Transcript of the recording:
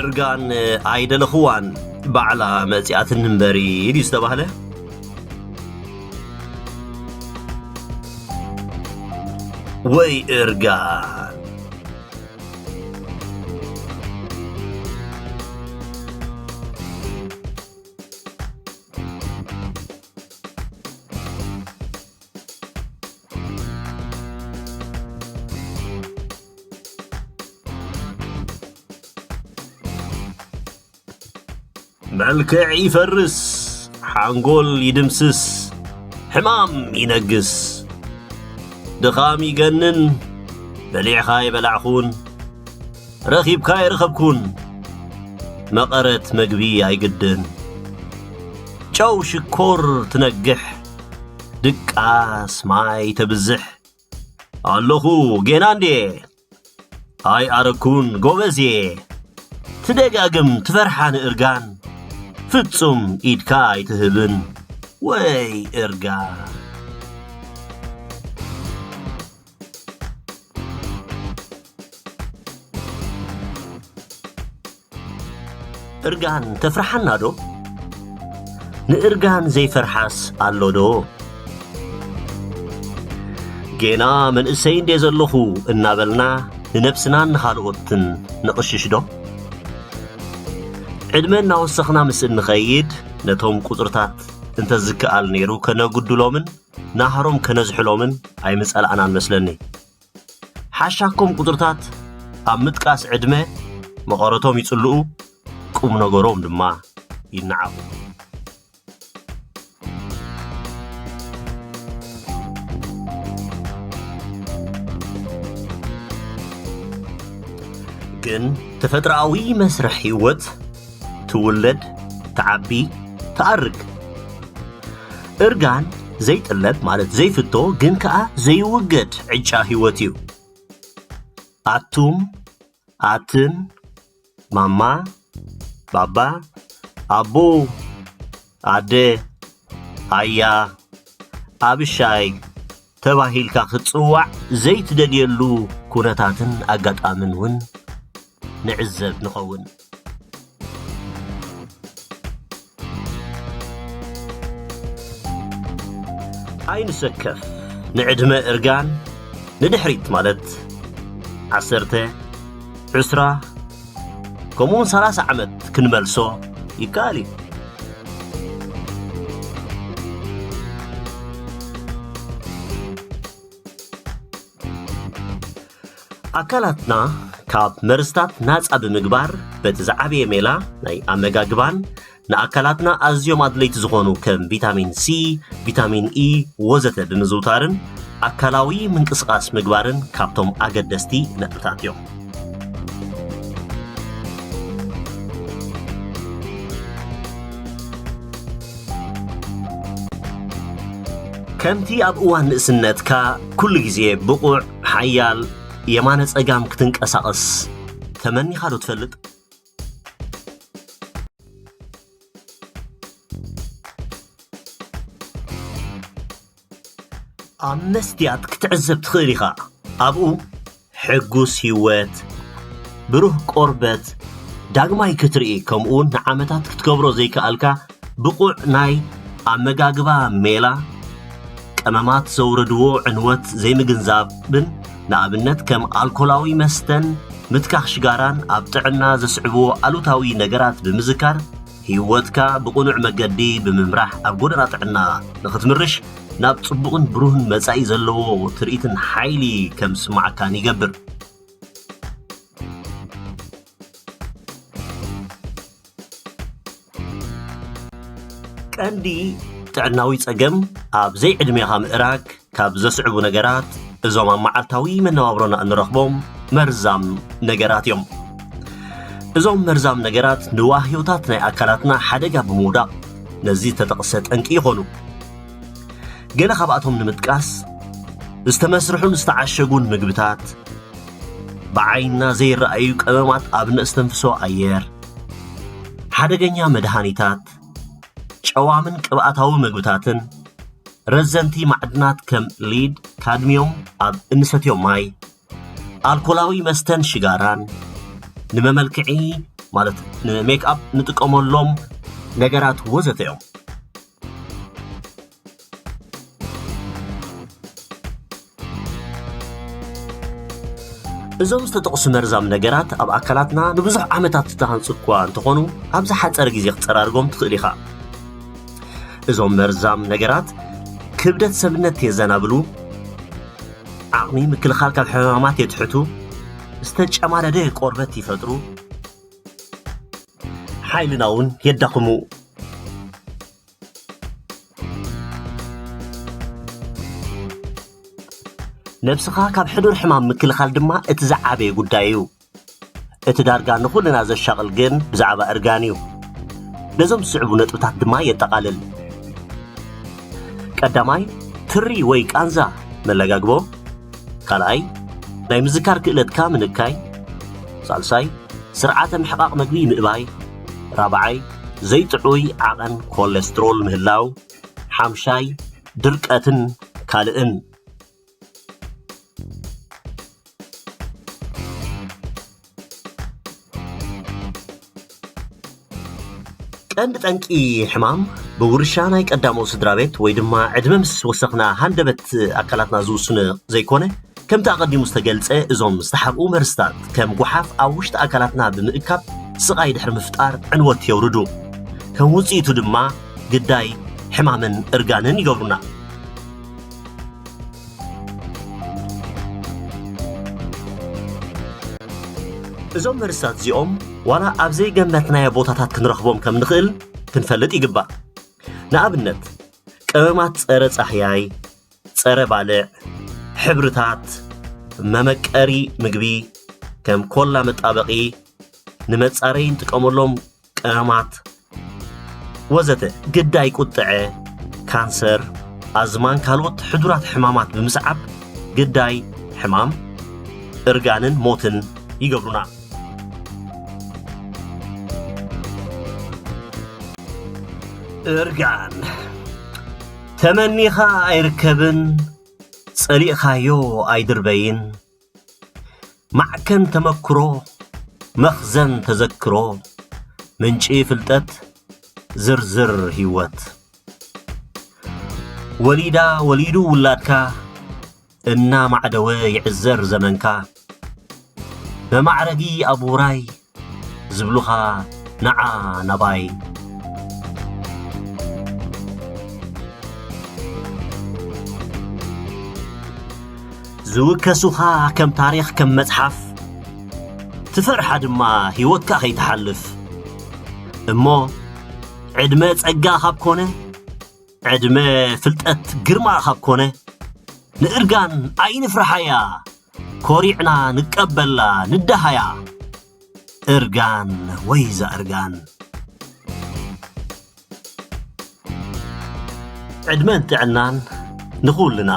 እርጋን ኣይደለኽዋን፣ ባዕላ መጺኣትኒ እምበሪ ድዩ ዝተባህለ? ወይ እርጋን! መልክዕ ይፈርስ፣ ሓንጎል ይድምስስ፣ ሕማም ይነግስ። ድኻም ይገንን፣ በሊዕኻ ኣይበላዕኹን፣ ረኺብካ ኣይረኸብኩን። መቐረት መግቢ ኣይግድን። ጨው ሽኮር ትነግሕ፣ ድቃስ ማይ ተብዝሕ። ኣለኹ ጌና እንዴ? ኣይኣረኩን ጎበዝ እየ። ትደጋግም ትፈርሓ ንእርጋን፣ ፍጹም ኢድካ ኣይትህብን። ወይ እርጋን! እርጋን ተፍርሓና ዶ? ንእርጋን ዘይፈርሓስ ኣሎ ዶ? ጌና መንእሰይ እንዴ ዘለኹ እናበልና ንነብስናን ንኻልኦትን ንቕሽሽ ዶ? ዕድመ እናወሰኽና ምስ እንኸይድ ነቶም ቁጽርታት እንተዝከኣል ነይሩ ከነጉድሎምን ናህሮም ከነዝሕሎምን ኣይምጸላእናን መስለኒ። ሓሻኮም ቁጽርታት ኣብ ምጥቃስ ዕድመ መቐረቶም ይጽልኡ፣ ቁም ነገሮም ድማ ይነዓቑ። ግን ተፈጥሮኣዊ መስርሕ ህይወት ትውለድ፣ ትዓቢ፣ ትኣርግ። እርጋን ዘይጥለብ ማለት ዘይፍቶ ግን ከኣ ዘይውገድ ዕጫ ህይወት እዩ። ኣቱም፣ ኣትን፣ ማማ፣ ባባ፣ ኣቦ፣ ኣደ፣ ኣያ፣ ኣብሻይ ተባሂልካ ክትጽዋዕ ዘይትደልየሉ ኩነታትን ኣጋጣምን እውን ንዕዘብ ንኸውን። ኣይንሰከፍ፣ ንዕድመ እርጋን ንድሕሪት ማለት ዓሰርተ፣ ዕስራ፣ ከምኡውን ሰላሳ ዓመት ክንመልሶ ይከኣል እዩ። ኣካላትና ካብ መርዝታት ናጻ ብምግባር በቲ ዝዓበየ ሜላ ናይ ኣመጋግባን ንኣካላትና ኣዝዮም ኣድለይቲ ዝኾኑ ከም ቪታሚን ሲ፣ ቪታሚን ኢ ወዘተ ብምዝውታርን ኣካላዊ ምንቅስቓስ ምግባርን ካብቶም ኣገደስቲ ነጥብታት እዮም። ከምቲ ኣብ እዋን ንእስነትካ ኩሉ ግዜ ብቑዕ፣ ሓያል፣ የማነ ጸጋም ክትንቀሳቐስ ተመኒኻ ዶ ትፈልጥ? ኣብ መስትያት ክትዕዘብ ትኽእል ኢኻ። ኣብኡ ሕጉስ ህይወት፣ ብሩህ ቆርበት ዳግማይ ክትርኢ፣ ከምኡውን ንዓመታት ክትገብሮ ዘይከኣልካ ብቑዕ ናይ ኣመጋግባ ሜላ፣ ቀመማት ዘውረድዎ ዕንወት ዘይምግንዛብን ንኣብነት ከም ኣልኮላዊ መስተን ምትካኽ ሽጋራን ኣብ ጥዕና ዘስዕብዎ ኣሉታዊ ነገራት ብምዝካር ህይወትካ ብቕኑዕ መገዲ ብምምራሕ ኣብ ጎደና ጥዕና ንኽትምርሽ ናብ ጽቡቕን ብሩህን መጻኢ ዘለዎ ትርኢትን ሓይሊ ከም ዝስምዓካን ይገብር። ቀንዲ ጥዕናዊ ጸገም ኣብ ዘይዕድሜኻ ምእራግ ካብ ዘስዕቡ ነገራት እዞም ኣብ መዓልታዊ መነባብሮና እንረኽቦም መርዛም ነገራት እዮም። እዞም መርዛም ነገራት ንዋህዮታት ናይ ኣካላትና ሓደጋ ብምውዳቕ ነዚ ዝተጠቕሰ ጠንቂ ይኾኑ። ገለ ካብኣቶም ንምጥቃስ ዝተመስርሑን ዝተዓሸጉን ምግብታት፣ ብዓይንና ዘይረኣዩ ቀመማት ኣብ ነስተንፍሶ ኣየር፣ ሓደገኛ መድሃኒታት፣ ጨዋምን ቅብኣታዊ ምግብታትን፣ ረዘንቲ ማዕድናት ከም ሊድ፣ ካድሚዮም ኣብ እንሰትዮ ማይ፣ ኣልኮላዊ መስተን ሽጋራን፣ ንመመልክዒ ማለት ንሜክኣፕ ንጥቀመሎም ነገራት ወዘተ እዮም። እዞም ዝተጠቕሱ መርዛም ነገራት ኣብ ኣካላትና ንብዙሕ ዓመታት ዝተሃንጹ እኳ እንተኾኑ፣ ኣብ ዝሓጸረ ግዜ ክትጸራርጎም ትኽእል ኢኻ። እዞም መርዛም ነገራት ክብደት ሰብነት የዘናብሉ፣ ዓቕሚ ምክልኻል ካብ ሕማማት የትሕቱ፣ ዝተጨማደደ ቆርበት ይፈጥሩ፣ ሓይልና እውን የዳኽሙ። ነብስኻ ካብ ሕዱር ሕማም ምክልኻል ድማ እቲ ዝዓበየ ጉዳይ እዩ። እቲ ዳርጋ ንኹልና ዘሻቕል ግን ብዛዕባ እርጋን እዩ። ነዞም ዝስዕቡ ነጥብታት ድማ የጠቓልል። ቀዳማይ፣ ትሪ ወይ ቃንዛ መለጋግቦ። ካልኣይ፣ ናይ ምዝካር ክእለትካ ምንካይ። ሳልሳይ፣ ስርዓተ ምሕቓቕ መግቢ ምእባይ። ራብዓይ፣ ዘይጥዑይ ዓቐን ኮሌስትሮል ምህላው። ሓምሻይ፣ ድርቀትን ካልእን። ቀንዲ ጠንቂ ሕማም ብውርሻ ናይ ቀዳሞ ስድራ ቤት ወይ ድማ ዕድመ ምስ ወሰኽና ሃንደበት ኣካላትና ዝውስኖ ዘይኮነ፣ ከምቲ ኣቐዲሙ ዝተገልጸ እዞም ዝተሓብኡ መርስታት ከም ጓሓፍ ኣብ ውሽጢ ኣካላትና ብምእካብ ስቓይ ድሕሪ ምፍጣር ዕንወት የውርዱ። ከም ውጽኢቱ ድማ ግዳይ ሕማምን እርጋንን ይገብሩና። እዞም መርስታት እዚኦም ዋላ ኣብ ዘይገመትናዮ ቦታታት ክንረኽቦም ከም ንኽእል ክንፈልጥ ይግባእ። ንኣብነት፣ ቀመማት ጸረ ጻህያይ፣ ጸረ ባልዕ፣ ሕብርታት፣ መመቀሪ ምግቢ፣ ከም ኮላ መጣበቒ፣ ንመጻረዪ እንጥቀመሎም ቀመማት ወዘተ ግዳይ ቁጥዐ፣ ካንሰር፣ ኣዝማን ካልኦት ሕዱራት ሕማማት ብምስዓብ ግዳይ ሕማም፣ እርጋንን ሞትን ይገብሩና። እርጋን ተመኒኻ ኣይርከብን፣ ጸሊእኻዮ ኣይድርበይን። ማዕከን ተመክሮ፣ መኽዘን ተዘክሮ፣ ምንጪ ፍልጠት፣ ዝርዝር ህይወት። ወሊዳ ወሊዱ ውላድካ፣ እናማዕደወ ይዕዘር ዘመንካ። መማዕረጊ ኣብ ውራይ ዝብሉኻ ንዓ ናባይ። ዝውከሱኻ ከም ታሪኽ ከም መጽሓፍ፣ ትፈርሓ ድማ ህይወትካ ከይትሓልፍ። እሞ ዕድመ ጸጋ ካብ ኮነ፣ ዕድመ ፍልጠት ግርማ ካብ ኮነ፣ ንእርጋን ኣይንፍርሓያ፣ ኮሪዕና ንቀበላ ንደሃያ። እርጋን ወይ እዛ እርጋን። ዕድመን ጥዕናን ንኹልና።